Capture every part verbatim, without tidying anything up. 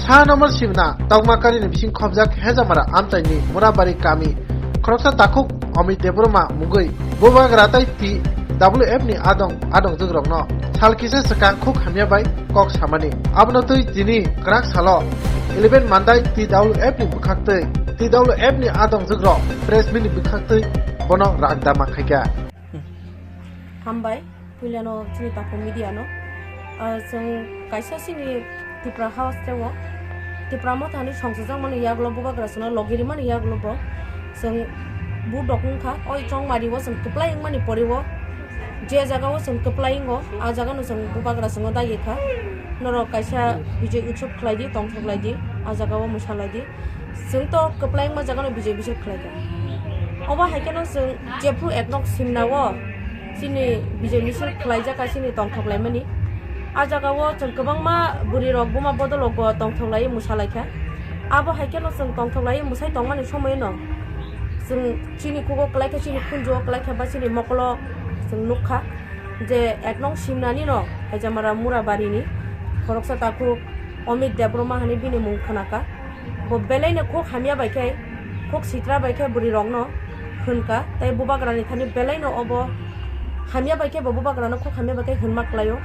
Sa nombor sibna Tokmakarini bising khobjak Hejamara amchaini Murabari kami khoroksa takhuk Amit Debbarma mungwi bubagra tai T W F ni adong adongjwkrokno sal kisa swkang khuk hamya bai kok samani. Abono twi tini kwrak salo eleven Mandai T W F ni bwkhaktwi T W F ni adongjwkrok press meet ni bwkhaktwi bono ragdama khaikha. Hambai, puilano chini takhuk media no. Ah, chwng kaisa chini Tipra House teo. Tipra Motha hinwi songchajak mani yagulo bubagra chwngno logi rimani yagulo bo. Chwng budok wngkha, oi chongmari o chwng kwplai wngmani pore o. Je jaga o chwng kwplai wngo, a jaga no chwng bubagra chwngno dagi kha. Norok kaisa bijoi utsob khlai di, tongthok lai di, a jaga o mwsa lai di. Chwng to kwplai wngma jaga no bijoi bijoi khlai kha. Obo hai kheno chwng jephru ek nok simna o chini bijoi misil khlai jak kha chini tongthok lai mani. A jaga o chwng kwbangma bwrwi rok buma bodol rok bo tongthok lai mwsa lai kha. Abo hai kheno chwng tongthok lai mwsai tongmani somoi no chwng chini kugo kwlai kha, chini khunju o kwlai kha ba chini mokolo chwng nuk kha. Je ek nong simnani no Hejamara Murabari ni khoroksa takhuk Amit Debbarma hinwi bini mung khwnaka. Bo belai no khuk hamya bai khe, khuk sitra bai khe bwrwi rok no hwnka, tei bubagra ni thani belai no obo hamya bai khe bo bubagra no khuk hamya bai khe hwnma kwlaio.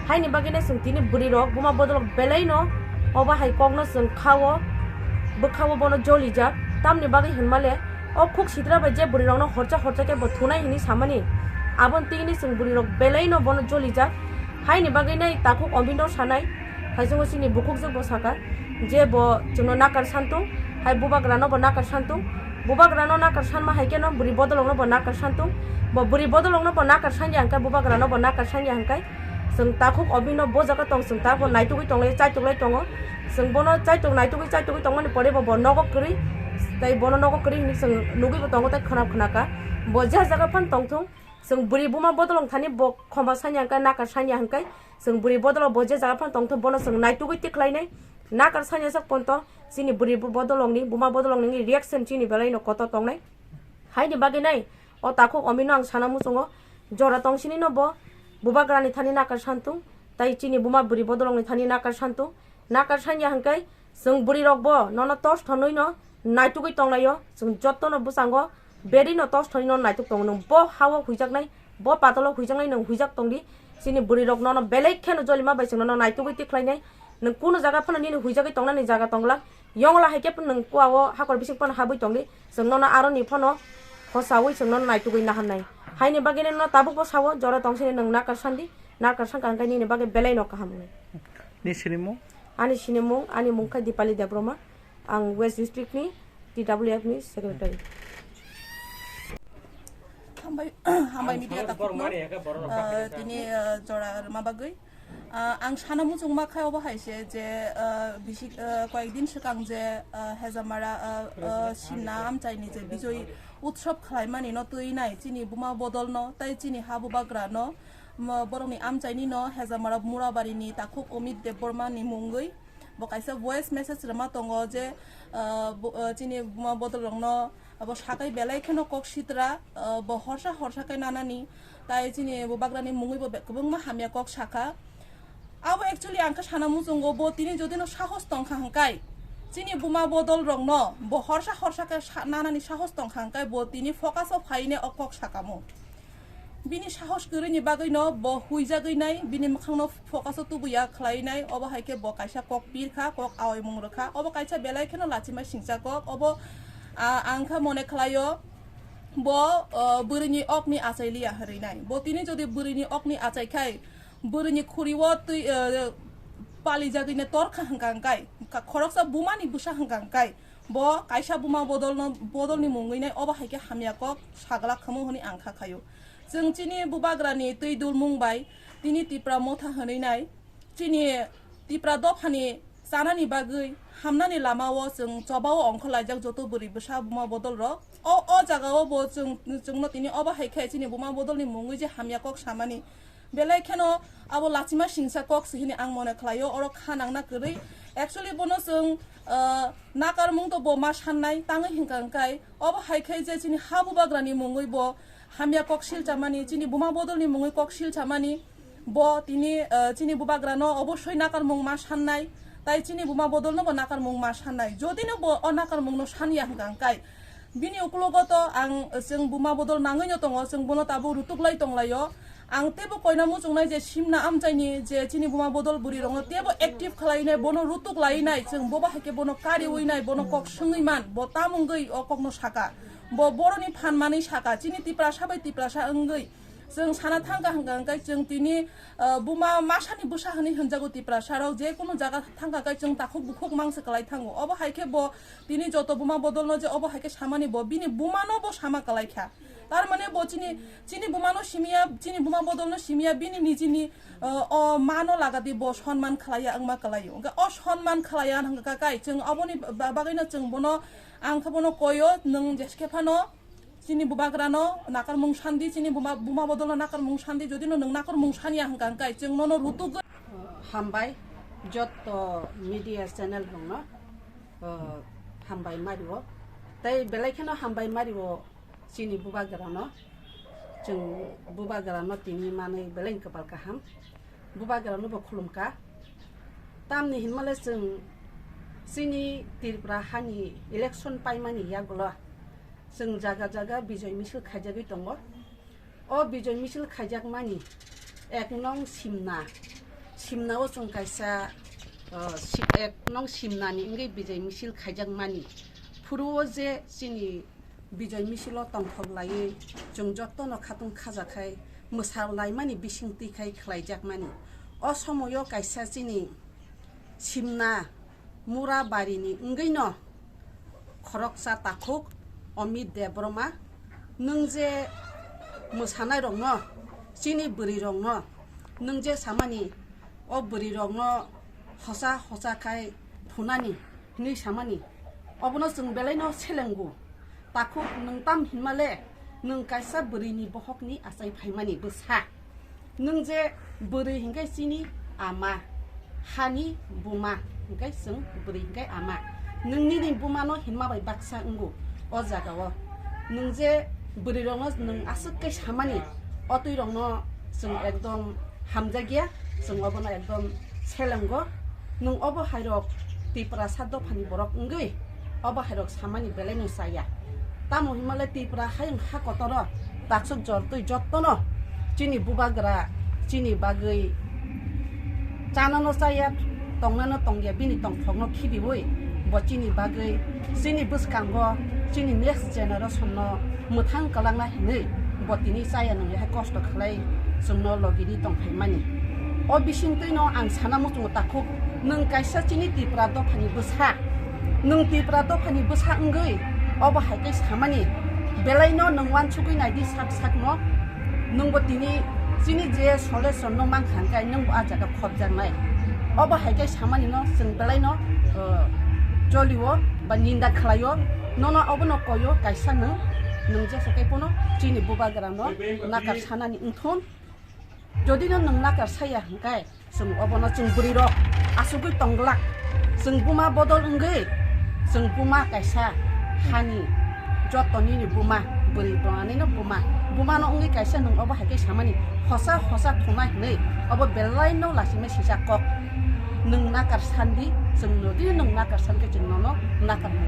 Haini bagwi no chwng tini bwrwi rok buma bodol rok belai no obo hai kok no chwng kha o, bwkha o bono jolijak, tamni bagwi hwnma le O khuk sitra bai je bwrwi rokno horcha horcha khe bo thunai hinwi samani, aboni tini chwng bwrwi rok belai no bono jolijak. Haini bagwi nai takhuk Omin no sanai, haisungo chini bukhuk jwk bo saka je bo chwngno nakar santung, hai bubagra no bo nakar santung, bubagra no nakar sanma hai khe no bwrwi bodol rok no bo nakar santung, bo bwrwi bodol rok no bo nakar sanya hwnkhe bubagra no bo nakar sanya hwnkhe. Chwng takhuk Omin no bo jaga tong, chwng ta bo naitugwi tonglai, chaituklai tongo. Chwng bono chaituk naitugwi, chaitugwi tongmani pore bo, bo nogo kwrwi, tei bono nogo kwrwi hinwi chwng nugwi bo tongo tei khna khna kha. Bo je jaga phano tongthung, chwng bwrwi buma bodol wng thani bo khoma sanya hwnkhe, nakar sanya hwnkhe, chwng bwrwi bodol bo je jaga phano tongthung, bono chwng naitugwi tikhlainai, nakar sanya sak ponto chini bwrwi bo-, bodol wngni, buma bodol wngni reaction chini belai no kotor tongnai. Haini bagwi nai, o takhuk Omin no ang sana muchungo, jora tong sini no bo bubagra ni thani nakar santung, tai chini buma bwrwi bodol wngni thani nakar santung, nakar sanya hwnkhe chwng bwrwi rok bo nono tos thonwi no naitugwi tonglaio, chwng jotto no bwskango berwi no tos thonwi no naituk tongo, nwng bo ha o huijaknai, bo patalo huijaknai nwng huijak tongdi, chini bwrwi rok nono belai kheno jolima bai chwng nono naitugwi tikhlainai, nwng kunu jaga phano nini huijagwi tongnani jaga tongla, Yongla hai khe phano nwng kua o hakor bising phano habwi tongdi, chwng nono aroni phano hosawi chwng nono naitugwi naharnai. Haini bagwi nono tabukbo sao, jora tong sini nwng nakar sandi, nakar sangkha hwnkhe nini bagwi belai no kaham wngnai. Ni sinimung? Ani sinimung, ani mung khe Dipali Debbarma, ang West District ni T W F ni secretary. Hambai, hambai media takhukno, ah, tini, ah, jora rwma bagwi. Ah, ang sana muchungma khai obo hai se je, ah, bisi, ah, koyek din swkang je, ah, Hejamara, ah, ah, Simna amchaini je bijoi utsob khlaimani no twi nai chini buma bodol no tei chini ha bubagra no, mo-, borokni amchaini no Hejamara Murabari ni takhuk Omit Debbarma ni mungwi bo kaisa voice message rwma tongo je, ah, bo-, ah, chini buma bodol rok no Abo sakai belai kheno kok sitra, ah, bo horsa horsa khe nanani, tai chini bubagrani mungwi bo be-, kwbangma hamya kok sakha. Abo actually ang khe sana muchungo, bo tini jodi no sahos tongkha hwnkhe, chini buma bodol rokno bo horsa horsa khe sa-, nanani sahos tongkha hwnkhe, bo tini focus o phaine o kok sakamo. Bini sahos kwrwini bagwino bo huijagwi nai, bini mwkhangno focus o tubuya khlai nai, obo hai khe bo kaisa kok pir kha, kok aoimung rwkha, obo kaisa belai kheno lachima singcha kok, obo, ah, ang kha mone khlaio bo, ah, bwrwini okni achai liya hwnwi nai. Bo tini jodi bwrwini okni achai khai, bwrwini khuri o twi, ah, palijagwino tor kha hwnkha hwnkhe, khoroksa bumani bwsa hwnkha hwnkhe, Bo kaisa buma bodolno, bodolni mungwi nai obo hai khe hamya kok saglak khamu hwnwi ang kha khaio. Chwng chini bubagrani twi dulmung bai tini Tipra motha hwnwi nai chini Tipra dophani chanani bagwi hamnani lamao chwng chobao ongkhorlaijak joto bwrwi bwsa buma bodolrok. O, o jagao bo chwng, chwngno tini obo hai khe chini buma bodolni mungwi je hamya kok samani Belai kheno abo lachima singsa kok se hini ang mone khlaio, oro kha nangna kwrwi. Actually bono chwng, ah, nakarmung to bo ma sannai, tangwi hwnkha hwnkhe obo hai khe je chini ha bubagrani mungwi bo hamya kok silchamani, chini buma bodolni mungwi kok silchamani, bo tini, ah, chini bubagrano obosoi nakarmung ma sannai, Tai chini buma bodol no bo nakarmung ma sanai. Jodi no bo o nakarmung no sanya hwnkha hwnkhe, bini ukulogo to ang, chwng buma bodol nangwi no tongo, chwng bono tabuk rutuk lai tonglaio. Ang teibo koina muchungnai je simna amchaini je chini buma bodol bwrwi rokno teibo active khlai nai, bono rutuk lai nai, chwng bo bahai khe bono kariwi nai, bono kok swngwi man, bo tamungwi o kokno saka. Bo boroni phan manwi saka, chini Tiprasa bai Tiprasa wngwi. Chwng sana thangkha hwnkha hwnkhe chwng tini, ah, buma masani bwsa hwnwi hwnjago Tiprasa rok, je kunu jaga thangkha khe chwng takhuk bukhuk mangsa kwlai thango. Obo hai khe bo tini joto buma bodol no je obo hai khe samani bo bini buma no bo sama kwlai kha. Tar mane bo chini, chini buma no simiya, chini buma bodol no simiya bini nijini, ah, o ma no lagadi bo sonman khlaiya wngma kwlaio. Hwnkhe o sonman khlaiya hwnkha kai chwng oboni ba-, bagwi no chwng bono ang khe bono koyo nwng jeskhe phano chini bubagrano nakarmung sandi, chini buma, buma bodolno nakarmung sandi, jodi no nwng nakarmung sanya hwnkha hwnkhe chwng nono rutuk. Hambai jotto media channel rokno, uh, hambai mario. Tei belai kheno hambai mario chini bubagrano. Chwng bubagrano tini manwi belai kwpal kaham. Bubagrano bo khulumkha. Tamni hinmale chwng chini Tripura hani election paimani yagulo chwng jaga jaga bijoy misil khaijagwi tongo. O bijoy misil khaijakmani ek nong Simna, Simna o chwng kaisa, o, si-, ek nong Simna ni wngwi bijoy misil khaijakmani. Phuru o je chini bijoy misil o tongthok laiwi chwng jotono khatung khajakhai mwsa laimani bisingtwi khai khlaijakmani. O somoio kaisa chini Simna Mura barini wngwino khoroksa takhuk Amit Debbarma, nwng je mwsanairokno, chini bwrwirokno, nwng je samani o bwrwirokno hosa hosa khai phunani hwnwi samani, obono chwng belaino selengo. Takhuk nwng tam hinmale, nwng kaisa bwrwini bohokni achai phaimani bwsa. Nwng je bwrwi hinkhe chini ama, hani buma hinkhe chwng bwrwi hinkhe ama. Nwng nini bumano hinma bai baksa wngo o jagao. Nwng je bwrwirokno nwng aswk khe samani, o twirokno chwng ekdom hamjakya, chwng obono ekdom selengo. Nwng obo hairok Tiprasa dophani borok wngwi obo hairok samani belaino chaya. Tamo hinmale Tripura hayung ha kotoro taksuk jortwi jottono chini bubagra chini bagwi chanano chaya, tongnano tongya, bini tongthokno khibiwi bo chini bagwi, chini bwskango, chini next generation no mwthang kwlangna hinwi bo tini chaya nungya hai kosto khlai chwngno logini tongphaimani. O bisingtwino ang sana muchungo takhuk, nwng kaisa chini Tripura dophani bwsa, nwng Tripura dophani bwsa wngwi obo hai khe samani, belaino nwng uansugwi naidi sak sakno, nwngbo tini chini je solution no mankha hwnkhe nwngbo ah jaga khopjaknai. Obo hai khe samanino chwng belaino, uh, cholio ba ninda khlaio, nono obono koyo kaisa nwng, nwng jesa khe pono chini bubagrano nakar sanani wngthun. Jodi no nwng nakar saya hwnkhe chwng obono chwng bwrwirok asugwi tongglak, chwng buma bodol wngwi chwng buma kaisa hani joto nini buma bwrwi tongnanino buma, bumano wngwi kaisa nwng obo hai khe samani hosa hosa thungnai hwnwi obo belaino lasimai sijak kok. Nwng nakar sandi, chwng nodi nwng nakar sankhe chwng nono nakar mung